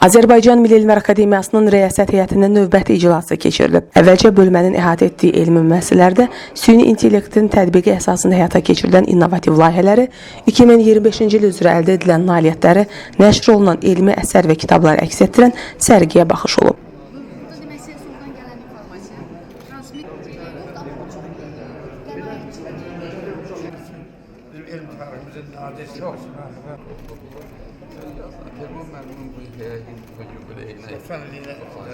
Azərbaycan Milli Elmlər Akademiyasının rəyasət heyətinin növbəti iclası keçirilib. Əvvəlcə bölmənin əhatə etdiyi elmi müəssisələrdə süni intellektin tətbiqi əsasında həyata keçirilən innovativ layihələri, 2025-ci il üzrə əldə edilən nailiyyətləri, nəşr olunan elmi əsər və kitabları əks etdirən sərgiyə baxış olub. Burada demək sensordan gələn informasiya transmit yoxdur, amma o çox qənaətçidir. Bizim elm tariximizin nadir çok.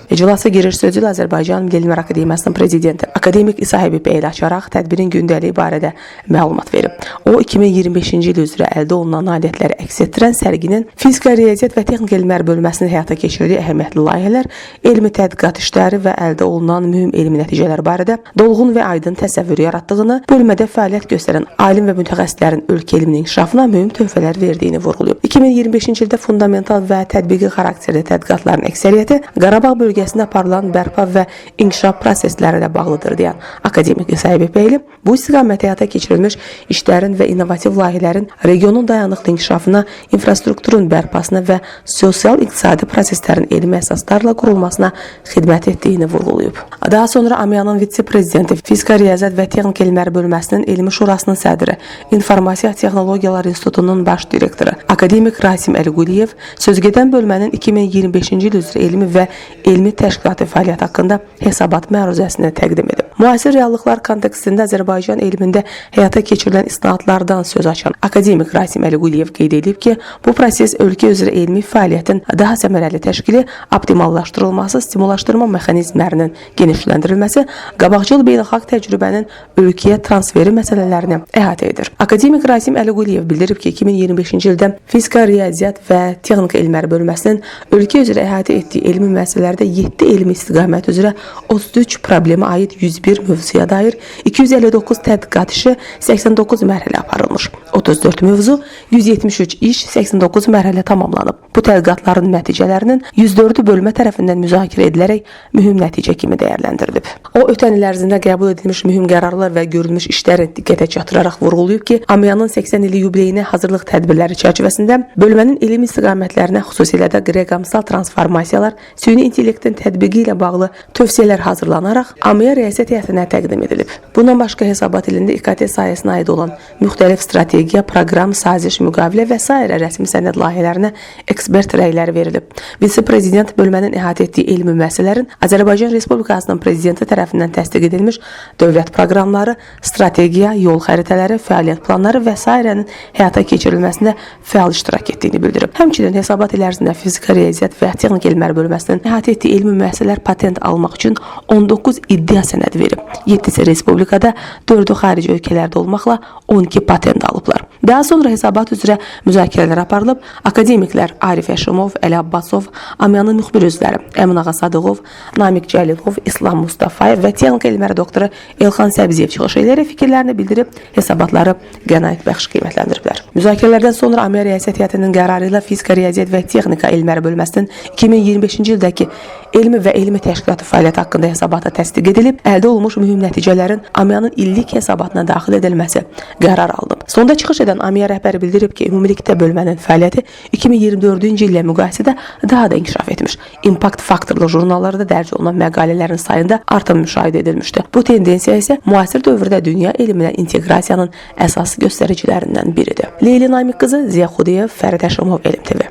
İclasa giriş sözü ilə Azərbaycan Milli Elmlər Akademiyasının prezidenti akademik İsa Həbib bəy açaraq tədbirin gündəliyi barədə məlumat verib. O 2025-ci il üzrə əldə olunan nailiyyətləri əks etdirən sərginin fizika, riyaziyyat və texniki elmlər bölməsinin həyata keçirdiyi əhəmiyyətli layihələr, elmi tədqiqat işləri və əldə olunan mühüm elmi nəticələr barədə dolğun və aydın təsəvvür yaratdığını, bölmədə fəaliyyət göstərən alim və mütəxəssislərin ölkə elminin inkişafına mühüm töhfələr verdiyini vurğulayıb. 2025-ci ildə fundamental və tətbiqi xarakterli tədqiqatların əksəriyyəti Qarabağ bölgəsində aparılan bərpa və inkişaf prosesləri ilə bağlıdır deyən akademik İsa Həbibbəyli bu istiqamətdə həyata keçirilmiş işlərin və innovativ layihələrin regionun dayanıqlı inkişafına, infrastrukturun bərpasına və sosial-iqtisadi proseslərin elmi əsaslarla qurulmasına xidmət etdiyini vurğulayıb. Daha sonra AMİA-nın vitse-prezidenti, Fizika, Riyaziyyat və Texniki Elmlər bölməsinin Elmi Şurasının sədri, İnformasiya Texnologiyaları İnstitutunun baş direktoru, akademik Rasim Əliquliyev sözügedən bölmənin 2025-ci il üzrə elmi və elmi təşkilatı fəaliyyəti haqqında hesabat məruzəsini təqdim edib. Müasir reallıqlar kontekstində Azərbaycan elmində həyata keçirilən islahatlardan söz açan akademik Rasim Əliquliyev qeyd edib ki, bu proses ölkə üzrə elmi fəaliyyətin daha səmərəli təşkili, optimallaşdırılması, stimullaşdırma mexanizmlərinin genişləndirilməsi, qabaqcıl beynəlxalq təcrübənin ölkəyə transferi məsələlərini əhatə edir. Akademik Rasim Əliquliyev bildirib ki, 2025-ci ildə fizika, riyaziyyat və texnika elmləri bölməsinin ölkə üzrə əhatə etdiyi elmi müəssisələrdə 7 elmi istiqamət üzrə 33 problemə aid 101 mövzuya dair 259 tədqiqat işi 89 mərhələ aparılmış. 34 mövzu, 173 iş 89 mərhələ tamamlanıb. Bu tədqiqatların nəticələrinin 104-ü bölmə tərəfindən müzakirə edilərək mühüm nəticə kimi dəyərləndirilib. O ötən il ərzində qəbul edilmiş mühüm qərarlar və görülmüş işləri diqqətə çatdıraraq vurğulayıb ki, AMİA-nın 80 illik yubileyinə hazırlıq tədbirləri çərçivəsində bölmənin elm istiqamətlərinə, xüsusilə də rəqəmsal transformasiyalar, süni intellektin tətbiqi ilə bağlı tövsiyələr hazırlanaraq AMİA rəyasət heyətinə təqdim edilib. Bundan başqa hesabat ilində İKT sahəsinə aid olan müxtəlif strategiya, proqram, saziş, müqavilə və sairə rəsmi sənəd layihələrinə ekspert rəyləri verilib. Vitse-prezident bölmənin əhatə etdiyi elmi müəssisələrin Azərbaycan Respublikasının prezidenti tərəfindən təsdiq edilmiş dövlət proqramları, strategiya, yol xəritələri, fəaliyyət planları və sairənin həyata keçirilməsində fəal iştirak etdiyini bildirib. Həmçinin hesabat il ərzində fizika, riyaziyyat və texniki elmlər bölməsinin əhatə etdiyi elmi müəssisələr patent almaq üçün 19 iddia sənədi verib. 7-si respublikada, 4-ü xarici ölkələrdə olmaqla 12 patent alıblar. Daha sonra hesabat üzrə müzakirələr aparılıb. Akademiklər Arif Əşimov, Əli Abbasov, AMİA-nın müxbir üzvləri Əmin Ağa Sadıqov, Namiq Cəlilov, İslam Mustafayev və texnika elmləri doktoru Elxan Səbziyev çıxış edərək fikirlərini bildirib, hesabatları qənaətbəxş qiymətləndiriblər. Müzakirələrdən sonra AMİA Rəyasət Heyətinin qərarı ilə Fizika, Riyaziyyat və Texnika Elmləri bölməsinin 2025-ci ildəki elmi və elmi təşkilatı fəaliyyəti haqqında hesabatı təsdiq edilib, əldə olunmuş mühüm nəticələrin AMİA-nın illik hesabatına daxil edilməsi qərar alınıb. Sonda çıxış edən AMİA rəhbəri bildirib ki, ümumilikdə bölmənin fəaliyyəti 2024-cü illə müqayisədə daha da inkişaf etmiş. İmpact faktorlu jurnallarda dərc olunan məqalələrin sayında artım müşahidə edilmişdi. Bu tendensiya isə müasir dövrdə dünya elminə inteqrasiyanın əsas göstəricilərindən biridir. Leyli Namiq qızı, Ziya Xudiyev, Fərid Həşimov, Elm TV.